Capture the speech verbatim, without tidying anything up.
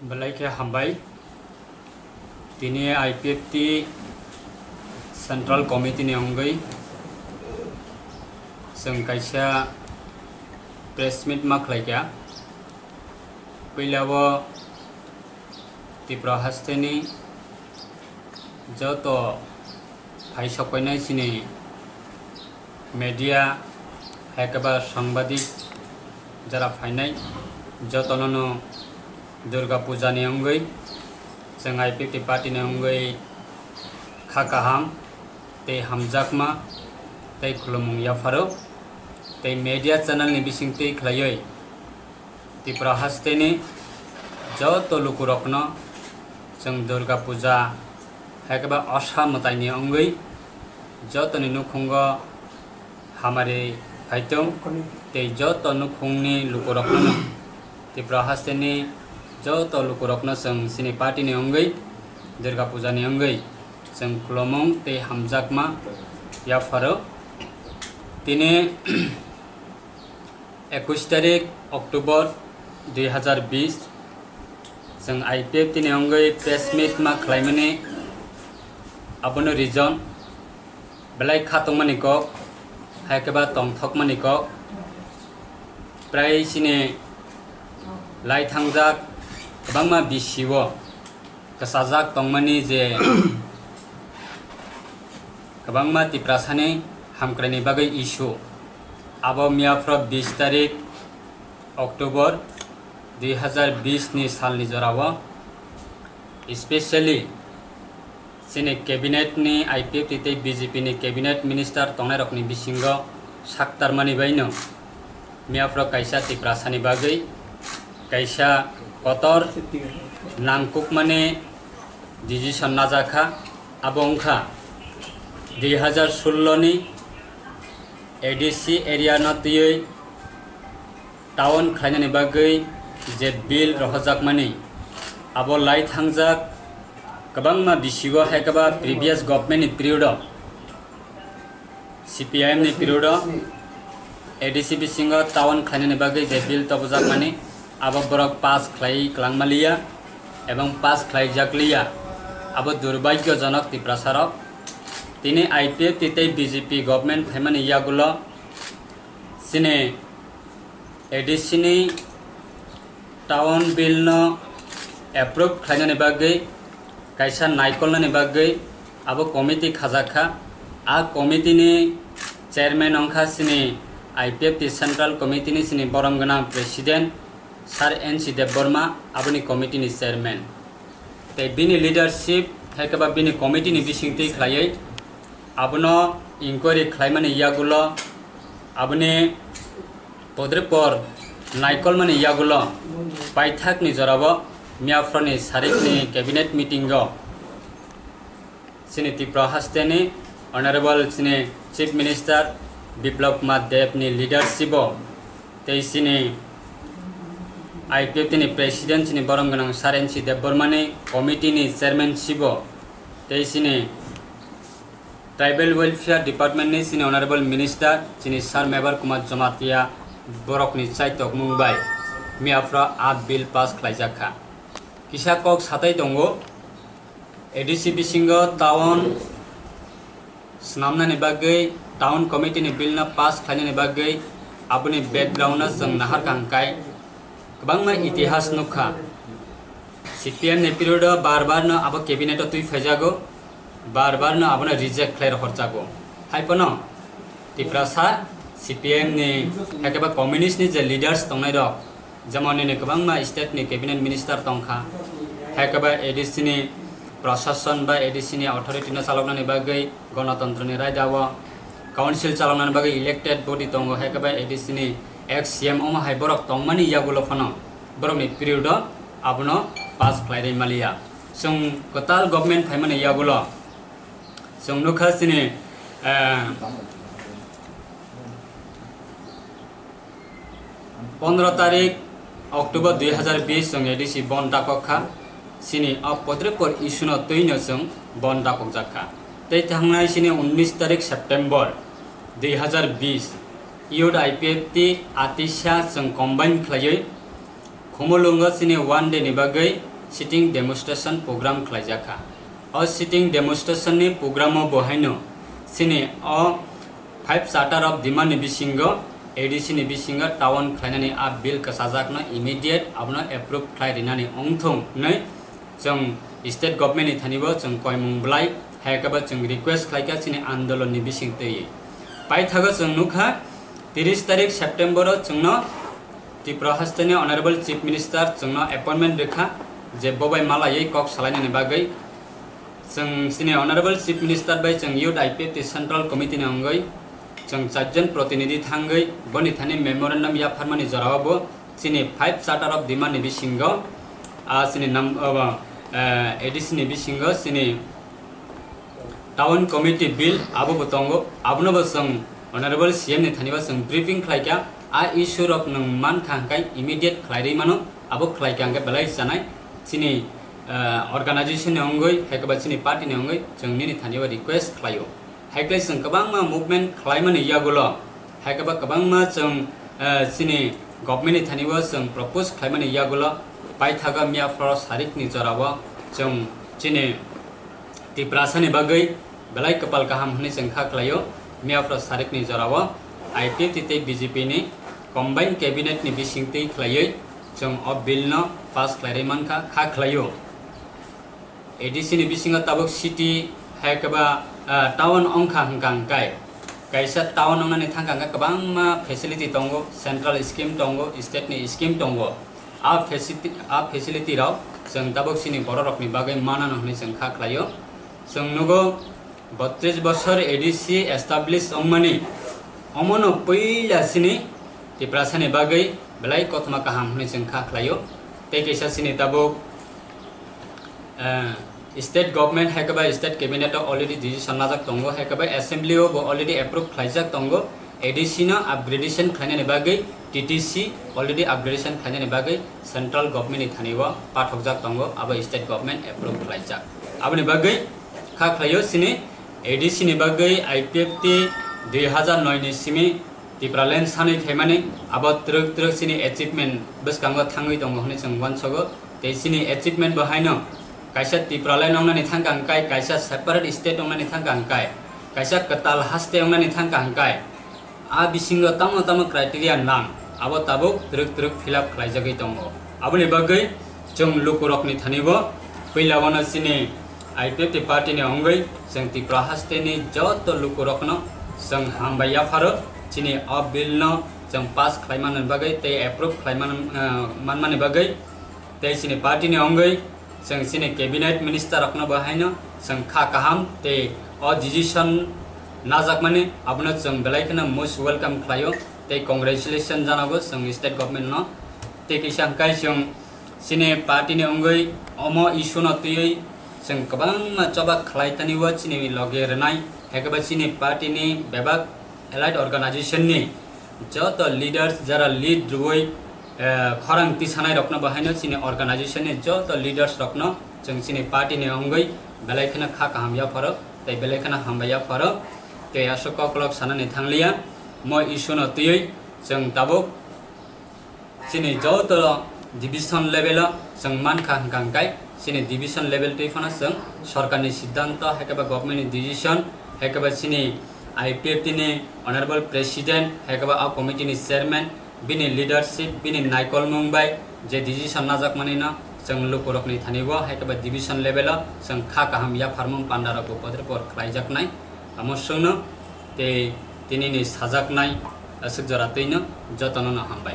Belai khe hambai. Tini I P F T Central Committee ni wngwi chwng kaisa press meet ma khlaikha. Puila o Tripura hasteni joto phai sokpainai chini media, hai khe ba sangbadik jara phainai, jotono no Durga Puja ni wngwi chwng I P F T party ni wngwi kha kaham tei hamjakma tei khulumung yapharo tei media channel ni bisingtwi khlaiwi Tripura hasteni joto lukurokno chwng Durga Puja hai khe ba osa mwtaini wngwi jotoni nukhungo hamari phaitong tei joto nukhungni lukurokno Tripura hasteni joto lukurokno chwng chini party ni wngwi Durga Puja ni wngwi chwng khulumung tei hamjakma yapharo. Tini Ekush tarik October dui hazar bis, chwng I P F T ni wngwi press meet ma khlaimani, abono reason belai kha tongmani kok, hai khe ba tongthokmani kok, prai chini lai thangjak kwbangma bisio kwchajak tongmani je kwbangma Tiprasani hamkraini bagwi issue. Abo miyaphro bis tarik October dui hazar bis ni salni jorao, specially chini cabinet ni I P F T tei B J P ni cabinet minister tongnairokni bisingo saktarmani baino miyaphro kaisa Tiprasani bagwi kaisa kotor nangkukmani decision najakha. Abo wngkha dui hazar sullo ni A D C area no twiwi town khlainani bagwi je bill rohorjakmani, abo lai thangjak kwbangma bisigo, hai khe ba previous government ni period o, C P I M ni period o A D C bisingo town khlainani bagwi je bill tobojakmani, abo borok pass khlai kwlangma liya ebong pass khlaijak liya. Abo durbhagyojonok Tiprasarok. Tini I P F T tei B J P government phaimani yagulo chini A D C ni town bill no approve khlainani bagwi, kaisa naikolnani bagwi abo committee khajakha. A committee ni chairman wngkha chini I P F T Central Committee ni chini borom gwnang president Sir N C Debbarma, aboni committee ni chairman. Tei bini leadership hai khe ba bini committee ni bisingtwi khlaiwi abono inquiry khlaimani yagulo, aboni podrepor naikolmani yagulo paithakni jorao miyaphroni sarikni cabinet meeting o chini Tripura hasteni Honorable chini Chief Minister Biplab Kumar Deb ni leadership o tei chini I P F T ni president chini borom gwnang Sir N C Debbarma ni committee ni chairmanship o tei chini Tribal Welfare Department ni chini Honorable Minister chini Sir Mebar Kumar Jamatia borokni chaitokmung bai miyaphro a bill pass khlaijak kha. Kisa kok satai tongo, A D C bisingo town swnamnani bagwi, town committee ni bill no pass khlainani bagwi, aboni background no chwng nahar kha hwnkhe kwbangma itihas nukha. C P M ni period o bar bar no abo cabinet o twi phaijago, bar bar no abono reject khlai rohorjago. Hai phano Tiprasa C P M ni, hai khe ba communist ni je leaders tongnai rok, jemon nini kwbangma state ni cabinet minister tongkha, hai khe ba A D C ni prashason ba A D C ni authority no chaloknani bagwi, gonotontro ni raida o council chaloknani bagwi elected body tongo, hai khe ba A D C ni ex C M omo hai borok tongmani yagulo phano borokni period o abono pass khlai rwi maliya. Chwng kwtal government phaimani yagulo chwng nukha chini, eh, pondro tarik October dui hazar bis chwng A D C bon dakok kha. Chini o podrepor issue no twi no chwng bon dakok jak kha. Tei thangnai chini unnish tarik September dui hazar bis youth I P F T atisa chwng combine khlaiwi Khumulwngo chini one day ni bagwi sitting demonstration program khlaijakha. O sitting demonstration ni program o bo haino chini o five Charter of Demand ni bisingo A D C ni bisingo town khlainani a bill kwchajakno immediate abono approve khlai rinani wngthung hwnwi chwng state government ni thani bo chwng koimung bwlai hai khe bo chwng request khlaikha chini andolon ni bising twi. Paithago chwng nukha tiris tarik September o chwngno Tripura hasteni Honorable Chief Minister chwngno appointment rwkha je bobai malaywi kok salainani bagwi. Chwng chini Honorable Chief Minister bai chwng Youth I P F T Central Committee ni wngwi chwng charjon protinidhi thangwi boni thani memorandum yapharmani jorao bo chini five Charter of Demand ni bisingo, ah, chini nam-, abo, eh, A D C ni bisingo chini Town Committee Bill abo bo tongo, abono bo chwng Honorable C M ni thani bo chwng briefing khlaikha, a issue rok nwng mankha hwnkhe immediate khlairwi mano, abo khlaikha hwnkhe belai chanai chini, eh, organization ni wngwi, hai khe ba chini party ni wngwi chwng nini thani bo request khlaio. Hai khe chwng kwbangma movement khlaimani yagulo, hai khe ba kwbangma chwng, eh, chini government ni thani bo chwng propose khlaimani yagulo, paithago miyaphoro sarikni jorao chwng chini Tiprasani bagwi belai kwpal kaham hwnwi chwng kha khlaio. Miyaphoro sarikni jorao I P F T tei B J P ni combined cabinet ni bisingtwi khlaiwi chwng o bill no pass khlairwi mankha, kha khlaio. A D C ni bisingo tabuk city hai khe ba, ah, town wngkha hwnkha hwnkhe kaisa town wngnani thangkha hwnkhe kwbangma facility tongo, central scheme tongo, state ni scheme tongo. A facility, a facility rok chwng tabuk chini borok rokni bagwi manano hwnwi chwng kha khlaio. Chwng nugo botris bosor A D C establish wngmani, omono puila chini Tiprasani bagwi belai kothoma kaham hwnwi chwng kha khlaio. Tei kaisa chini tabuk, eh, state government hai khe ba state cabinet o already decision najak tongo, hai khe ba assembly o bo already approve khlaijak tongo. A D C no upgradation khlainani bagwi T T C already upgradation khlainani bagwi central government ni thani o pathokjak tongo, abo state government approve khlaijak. Aboni bagwi kha khlaio chini A D C ni bagwi I P F T dui hazar noi ni simi Tipraland sanwi phaimani, abo twrwk twrwk chini achievement bwskango thangwi tongo hwnwi chwng uansogo. Tei chini achievement bo haino kaisa Tipraland wngnani thangkha hwnkhe, kaisa separate state wngnani thangkha hwnkhe, kaisa kwtal haste wngnani thangkha hwnkhe, a bisingo tamo tamo criteria nang, abo tabuk twrwk twrwk fill up khlaijagwi tongo. Aboni bagwi chwng lukurokni thani bo puila wano chini I P F T party ni wngwi chwng Tripura haste ni joto lukurokno chwng hambai yapharo, chini o bill no chwng pass khlai manmani bagwi tei approve khlai man, eh, manmani bagwi. Tei chini party ni wngwi chwng chini cabinet minister rokno bo haino chwng kha kaham tei o decision najakmani abono chwng belai kheno most welcome khlaio tei congratulation janago chwng state government no. Tei kisa hwnkhe chwng chini party ni wngwi omo issue no twiwi chwng kwbangma choba khlai tani o chini loge rwnai, hai khe ba chini party ni bebak allied organization ni joto leaders jara lead rwui, eh, khorang tisanai rokno bo haino chini organization ni joto leaders rokno chwng chini party ni wngwi belai kheno kha kaham yapharo tei belai kheno hambai yapharo. Tei aswk koklok sanani thangliya, mo issue no twiwi chwng tabuk chini joto division level o chwng mankha hwnkha hwnkhe chini division level twi phano chwng sorkar ni siddhanto hai khe ba government ni decision hai khe ba chini I P F T ni honorable president hai khe ba a committee ni chairman bini leadership bini naikolmung bai je decision najakmani no chwng lukurokni thani bo hai khe ba division level o chwng kha kaham yapharmung panda rok bo potre por khlaijaknai. Amo chwngno tei tinini sajaknai aswk jora twino jotono no hambai.